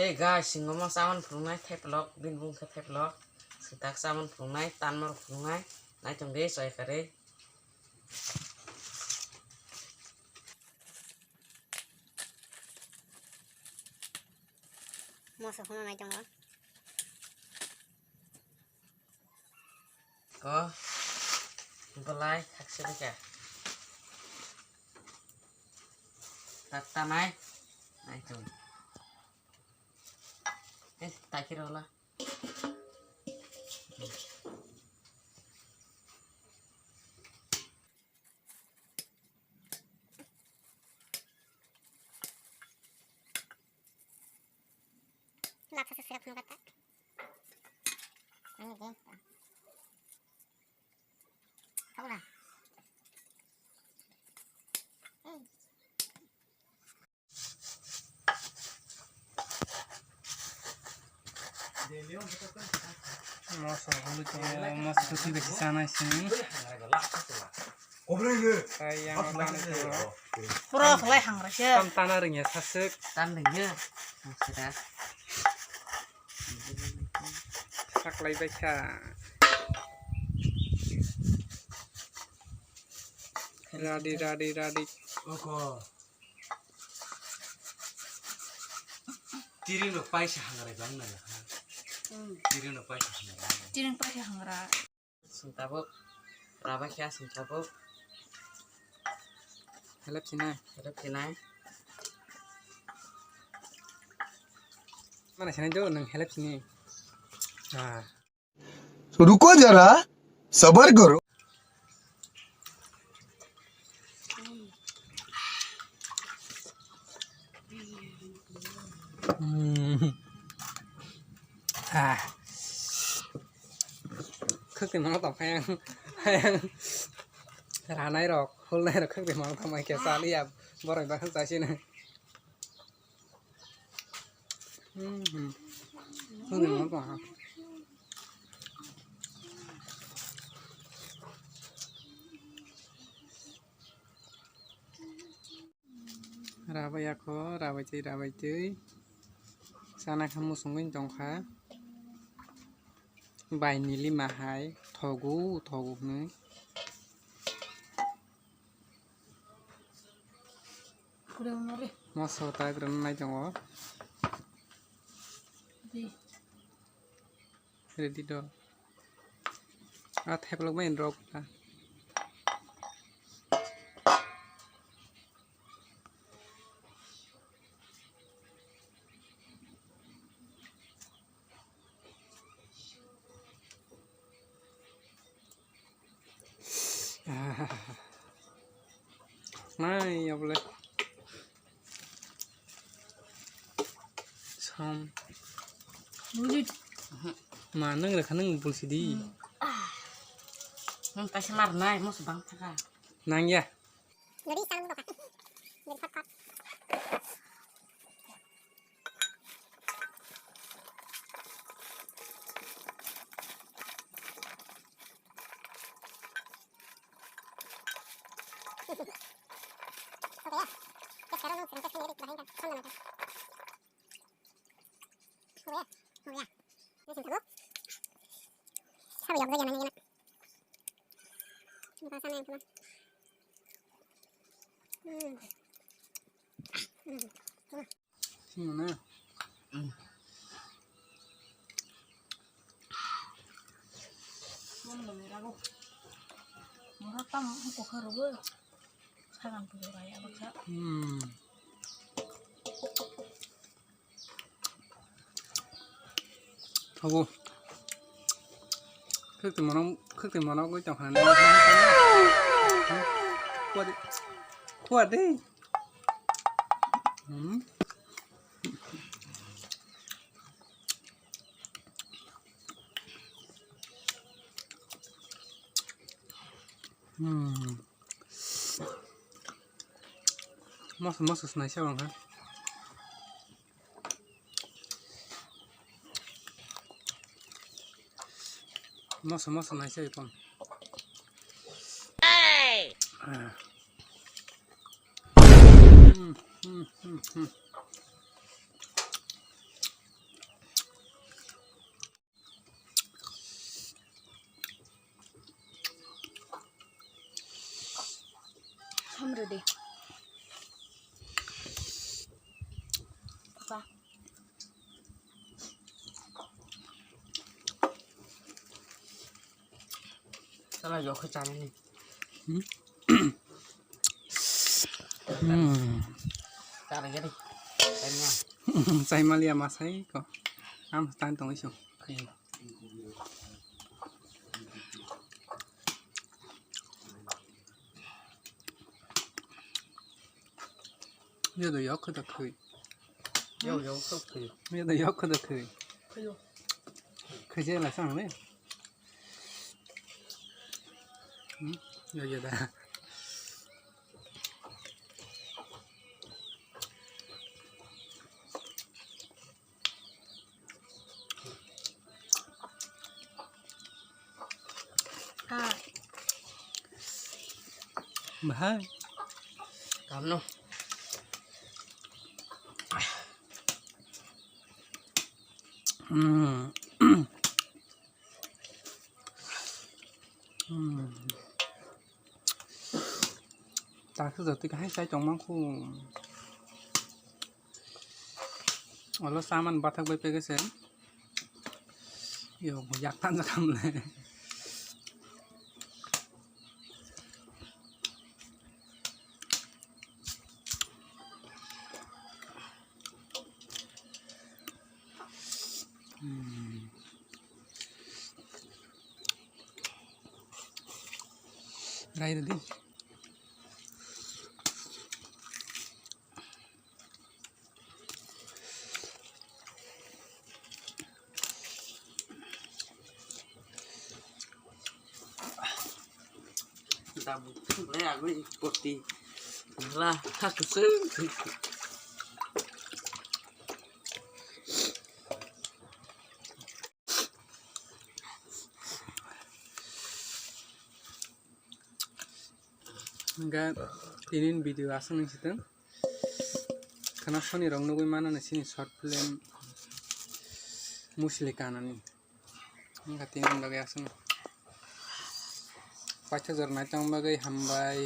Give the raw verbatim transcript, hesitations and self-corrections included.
Hey guys, singo mo chamani phunuknai thaiplok, bini bung khe thaiplok. Swtak chamani phunuknai, tanmorok phunuknai, naitung de choi karwi. Moso phunuknai tongo. Ko, belai khakse bikha. Tatta nai, nai tung. Eh, takir ola. Laksa se sirap nungkha ta. Ani de. Kau lah. Eh. Moso hului tongo, moso hului bai sana sini. Tei yang tani tongo. Pura khlai hangra se. Tam tana rwngya saswk. Tan rwngya. Sida. Saklai bai kha. Radi, radi, radi. Oko. Tiring rok paisa hangra bang na ha. Hmm. Tiring rok paisa hangra. Tiring paisa hangra. Sung tabuk. Raba kya sung tabuk. Help sinai. Help sinai. Mana sinai do nang help sini. Ah. तो रुको जरा, सबर करो। Hmm. Ah. Khwk twi mano tong hayang, hayang. Ranai rok, hulnai rok khwk twi mano tong mai khe chaliya borok da chasina. Hmm. Khwk twi mano tong ha. Rabai akho, rabai twi, rabai twi. Sana kha musungwi tongkha. Bai nili mahai, thogo, thogo hwnwi. Moso tai rwnai tongo. Ready do. Ah, theplok bai rok ta. Nai, ya boleh. Sam. Buji. Ma, nang rekha nang bulsi di. Nang kaisa mar nai, mos bang thaka. Nang ya. Nuri sam buka. Nuri thot thot. Sini mana? Hmm. Abo. Khwk twi mano, khwk twi mano gwi tong kha. Kuat di. Kuat di. Hmm. Hmm. Moso moso swnai se wngkha. Moso moso nai se tong. Hmm, hmm, hmm, hmm. Chala jokhe chanani. Hmm. Hmm. Chara gari. Tanya. Chai malia masai ko. Am tan tong isu. Yo do yok da khui. Yo yo sok khui. Yo do yok da khui. Khui. Khui je la sang le. Hmm? Yo yo da. Bahai. Kamno. Hmm. Hmm. Takhe jotoi kahai chai tongmang khu. Olo saman bathak bai pegese. Yo, yak tan jakam le. Hmm. Rai rwdi. Dabu le agui poti. La hakusu. Hingke tini video aswk nung sitwng. Khana soni rok nugui mano ni sini short film Musli Kanani. Hingke tini bagwi aswk nung. Paithak jora naitong bagwi hambai.